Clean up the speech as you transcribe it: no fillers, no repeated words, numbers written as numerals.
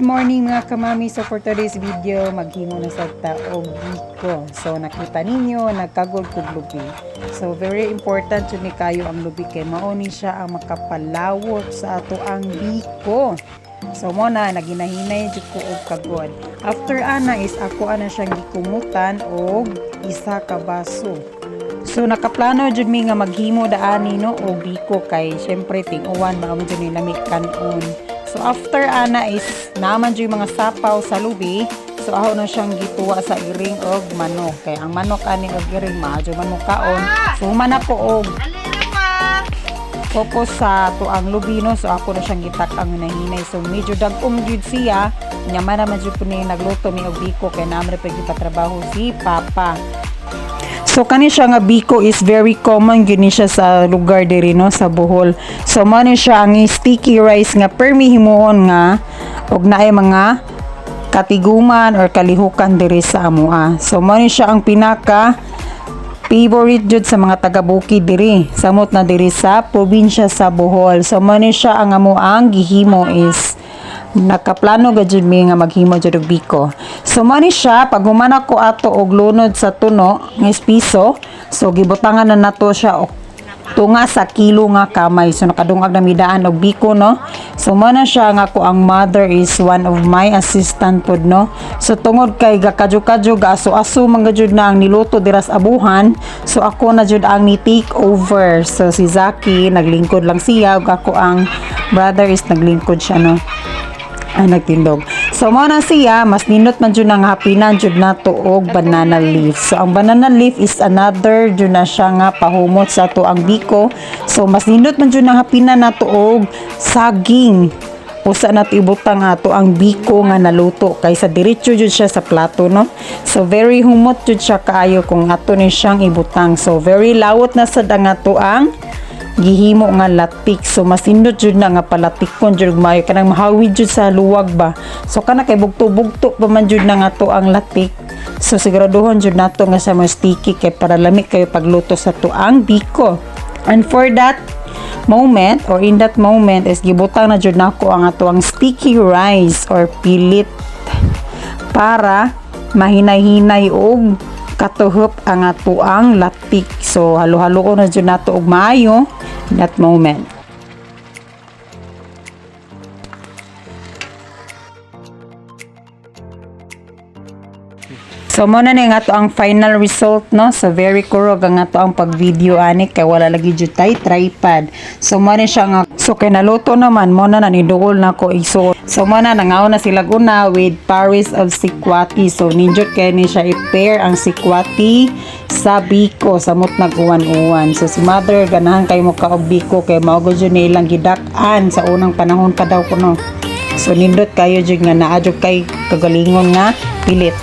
Morning, mga kamami. So for today's video, maghimo na sa ta og biko. So nakita ninyo, nagkagol kog lubi. So very important jud ni kayo ang lubi kay mao ni siya ang makapalawot sa ato ang biko. So mo na naginahinay jud ko og kagod. After ana is ako ana siyang gikumutan og isa ka baso. So nakaplano jud mi nga maghimo daani, no, og biko kay syempre ting-uwan, mao jud ni lami kanon. So after ana is naman jud yung mga sapaw sa lubi. So ako na siyang gituwa sa iring og manok kay ang manok ani og iring maayo man mo kaon. So human ako og focus sa tuang lubi, no. So ako na siyang gitak ang hinahinay. So medyo dag-om jud siya nya man naman jud po ni nagluto mi og biko kay naman ra patrabaho si Papa. So kani siya nga biko is very common gyud ni siya sa lugar diri, no, sa Bohol. So mo ni siya ang sticky rice nga permi himuon nga og naay mga katiguman or kalihukan diri sa amoa. So mo ni siya ang pinaka favorite jud sa mga taga-bukid diri samot na diri sa probinsya sa Bohol. So mo ni siya ang amo ang gihimo is nakaplano ga jud mi nga maghimo jud og biko. So mo ni siya, pag human ako ato og lunod sa tuno nga piso, so gibutangan na nato siya og tunga sa kilo nga kamay. So nakadungag na midaan og biko, no. So mo na siya nga ako ang mother is one of my assistant pod, no. So tungod kay gakadyo-kadyo, gaaso-aso man jud na ang niluto dira sa abuhan, so ako na jud ang ni take over. So si Zaki naglingkod lang siya ug ako ang brother is naglingkod siya, no, ay nagtindog. So mo na siya, mas nindot man jud ang hapinan jud nato og banana leaf. So ang banana leaf is another jud na siya nga pahumot sa ato ang biko. So mas nindot man jud ang hapinan nato og saging. Usa nato ibutang ato ang biko nga naluto kaysa diretso jud siya sa plato, no. So very humot jud siya kaayo kung ato ni siyang ibutang. So very lawot na sad ang ato ang gihimo nga latik. So mas nindot jud na nga palatikon jud og maayo, kanang mahawid jud sa luwag ba. So kana kay bugto-bugto pa man jud na nga to ang latik. So siguraduhon jud nato nga sa mo sticky kay para lami kayo pagluto sa tuang biko. And for that moment or in that moment is gibutang na jud nako ang ato ang sticky rice or pilit para mahinay-hinay og katuhop ang atoang latik. So halo-halo ko na jud nato og maayo in that moment. So mo na ni nga ato ang final result, no. So very kurog ang ato ang pag-video ani kay wala lagi jud tay tripod. So mo ni siya nga, so kay naluto naman mo na niduol na ko iso. So mo na nangaon na sila una with Paris of Sikwati. So nindot kay ni siya i-pair ang sikwati sa biko samot nag-uwan-uwan. So si mother ganahan kay mo ka og biko kay mao gud jud ni ilang gidak-an sa unang panahon pa daw kuno. So nindot kayo jud nga naa jud kay kagalingon nga pilit.